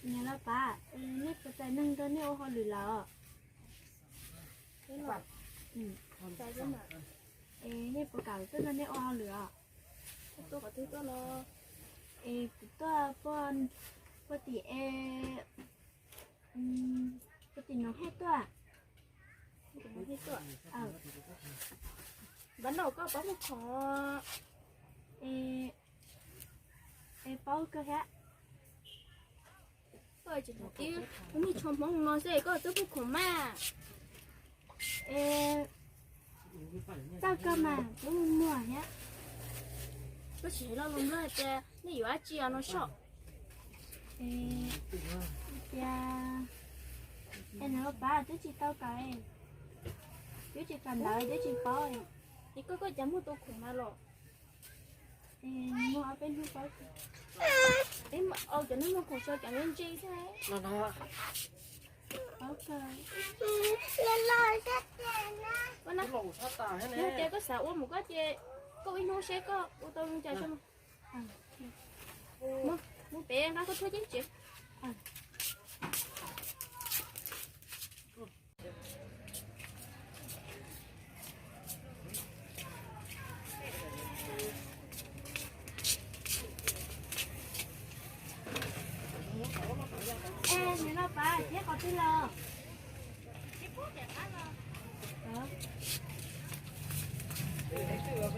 Niam laus Paj, nej puas txais neeg rau nej ua hauj lwm los? Es nej puas kam tuaj nrog nej ua hauj lwm os? Es kuv tuaj puag tim, puag tim Noov Hej tuaj. Npab Noj, koj paub muag khoom? Es paub kawg thiab. Koj tsis hais tias kuv niag tsho Hmoob no xwb koj twb muag khoom mas. Es txawj kawg mas kuv muag thiab. Koj tsis hais lo lus Nplog tias nej yuav dab tsi no soj? Tias, es niam laus Paj, twb tsis tau kawm, twb tsis kawm ntawv twb tsis paub. Es koj, koj cas muag tau khoom na los? Muag ob peb hnub paub. Cov neeg muag khoom so cov ntse ntse thiab. Paub kawg. Yog tias koj xav ua mus koj ces koj ua ib hnub seb koj ua tau zoo cas. Mus pem nqa koj thuab ceeb tsev. Es niam laus Paj, thiab qhov twg los? Tus no yog leej twg los?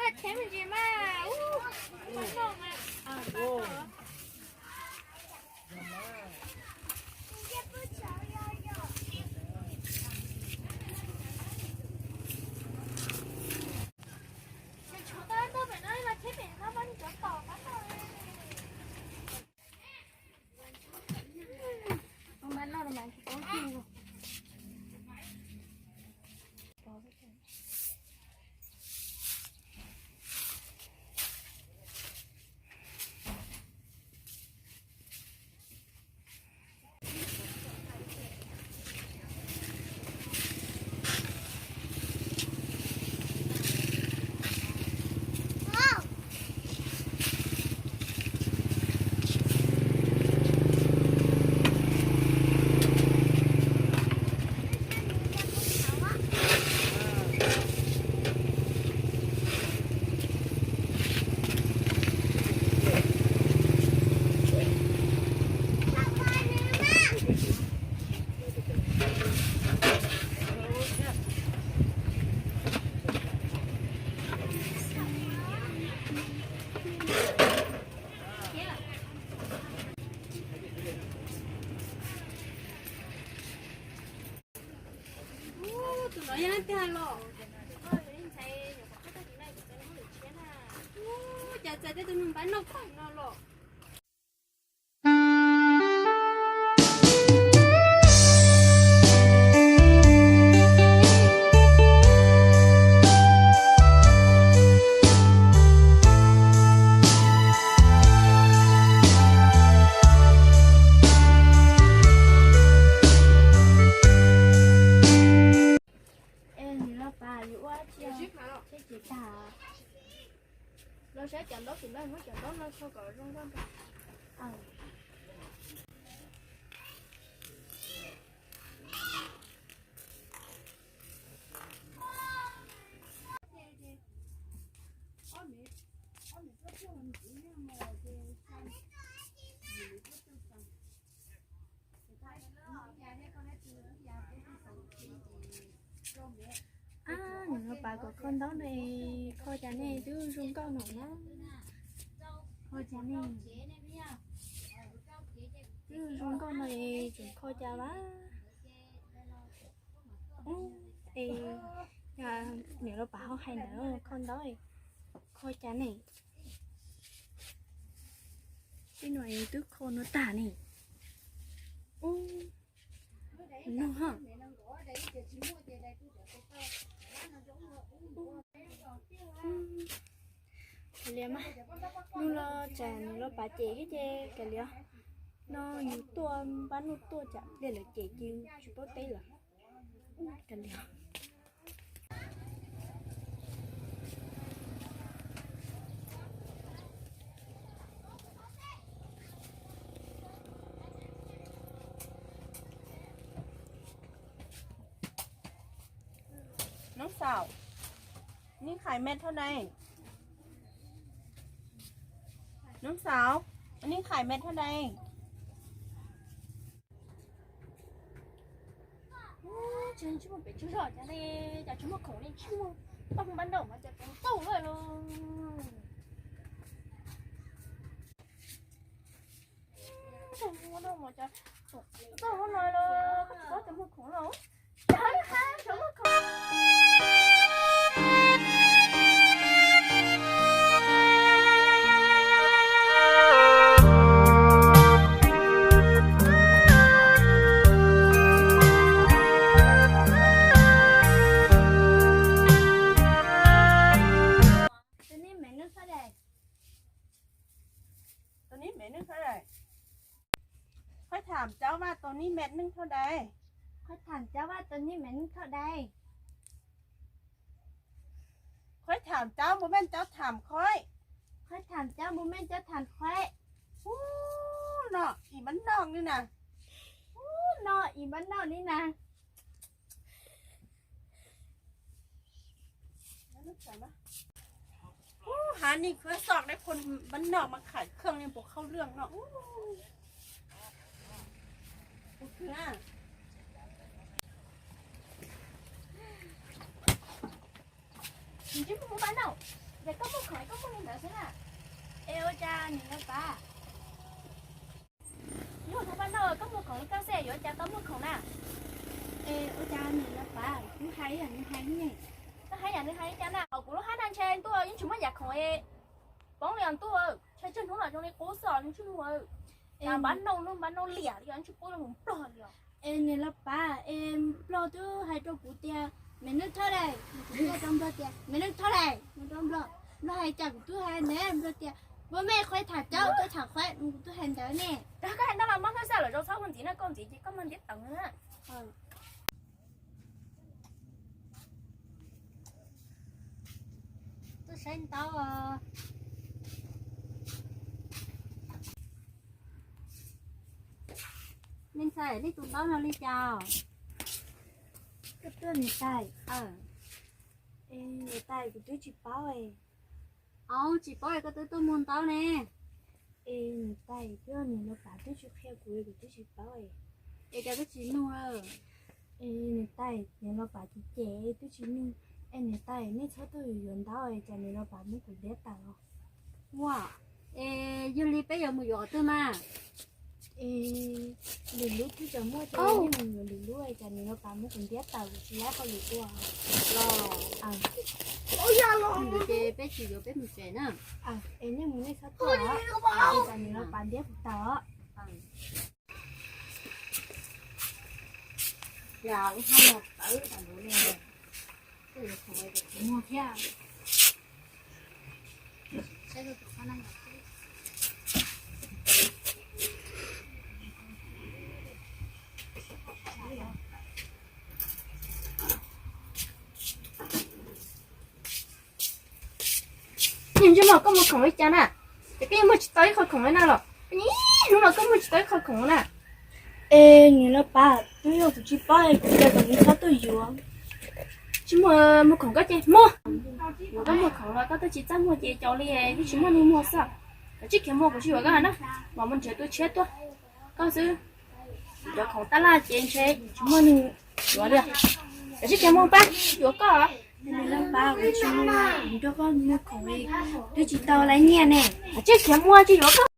Ntxhais nyuam qhuav khaub tag kis no kuv txawv hauj lwm tshiab na. Ub, cas txais tej tus neeg npab noj tag no los? Es niam laus Paj, yus ua dab tsi thiab tsis tag? Los saib cov ntaub, tus ntaub, muab cov ntaub no so kom zoo nkauj nraug. Ab, niam laus Paj, kom kho ntaub ne, kho cas nej twb zoo nkauj no na. Kho cas ne? Twb zoo nkauj no es tseem kho cas vas? Es niam laus Pav ho hais ntawd kho ntawd, kho cas ne? Tej no twb kho no tag ne. Ub, no ha. Kav liam mas, hnub no tsam niam laus Pav cem thiab ces kav liam, no yus tuaj npab nuj tuaj tsam pliag lawv cem ces tsis paub teb lawm. Kav liam. Nov xaum, nej khais met thaum dai? Nov xaum, nej khais met thaum dai? Tsis muaj pem tsuj zog cas ne, cas tsis muaj khoom ne, tsis muaj paj npab ntaum mas cas tsis tau lawm los. Tsis muaj ntaum mas cas tau lawm los, tsis muaj khoom los. Tus neb me neej thaum dai? Tus neb me neej thaum dai? Qhov tham cov vaj tus neb me neej thaum dai? Qhov tham cov vaj tus neb me neej thaum dai? Qhov tham cov mus mej cov tham qhov. Qhov tham cov mus mej cov tham qhov. Ub, no ib npab noj li na. Ub, no ib npab noj li na. Ub, hav ni khuv xom dab phua npab noj mas khais khwj li puas khauj lwj no. Ub, ntsib muaj npab noj, yog koj muaj khoom koj muaj li ntawd xwb na. Es ua cas niam laus Pav? Yog npab noj koj muaj khoom li koj xwb yuav ua cas tau muaj khoom na? Es ua cas niam laus Pav, kuv hais yam nws hais ne. Koj hais yam nws hais li cas na? Hauv kuv lub hab na ntshe ntuj yeej tsis muaj yam khoom es poob li os ntuj, ntshe tsawg hnub los zoo li qub xwb os ntsej muag. Npab noj lub npab noj liam li os, tsis pub mus nplog li os. Es niam laus Pav, es nplog twb hais rau kuv tias me neej thaum dai, kuv twb hais rau nplog tias me neej thaum dai, nplog, nplog hais cas kuv twb hais ne, nplog tias npab mej qhov tham cov, koj tham qhov, kuv twb hais ntawd ne. Koj hais ntau los mas koj xav lawm rau txhob ua ntxiv na, koj ntxiv ces koj mag ntiab tawv na. Tuaj saib ntaub. Me ntxhais, nej tus ntaub no li cas? Koj tuaj niam tais. Niam tais, kuv twb tsis paub. Au, tsis paub es koj twb tuaj muag ntaub ne. Es niam tais, twb niam laus Pav twb tsis qhia kuv, kuv twb tsis paub. Es cas koj tsis nug? Es niam tais, niam laus Pav cem cem twb tsis nug. Es niam tais, nej txhob tuaj yuav ntaub es cas niam laus Pav muab kuv ntiab tawm os. Ua, es yog li peb yuav mus yuav qhov twg mas? Es lwm lub twb tseem muaj ces nej mus yuav lwm lub es cas niam laus Pav muab kuv ntiab tawm kuv tsis laib hauj lwm ua los. Ces peb tsis yuav peb mus tsev na. Es nej mus nej txhob tuaj, es cas niam laus Pav ntiab kuv tawm os. Ntsej muag, koj muag khoom li cas na? Ces koj yeej muag tsis tau ib qho khoom li na los? Hnub no koj muag tsis tau ib qho khoom na. Es niam laus Pav, twb yog kuv tsis paub es kuv tias kom nws txhob tuaj yuav. Tsis muag, muag khoom koj ces muag. Yuav koj muag khoom los koj twb tsis txaj muag ces cov li twb tsis muaj neeg muag xwb. Koj tsis khiav muag kuv tsis yuav koj na. Mam mus nrhiav tus tshiab tuaj. Koj xwb, cov khoom tab laj ces ntshe tsis muaj neeg yuav li. Koj tsis khiav muag pab yuav koj. Neb pab kuv tsis muaj, kuv nrog koj mus khoom li twb tsis tau lawv nyiaj ne. Tsis khiav mus, tsis yuav koj.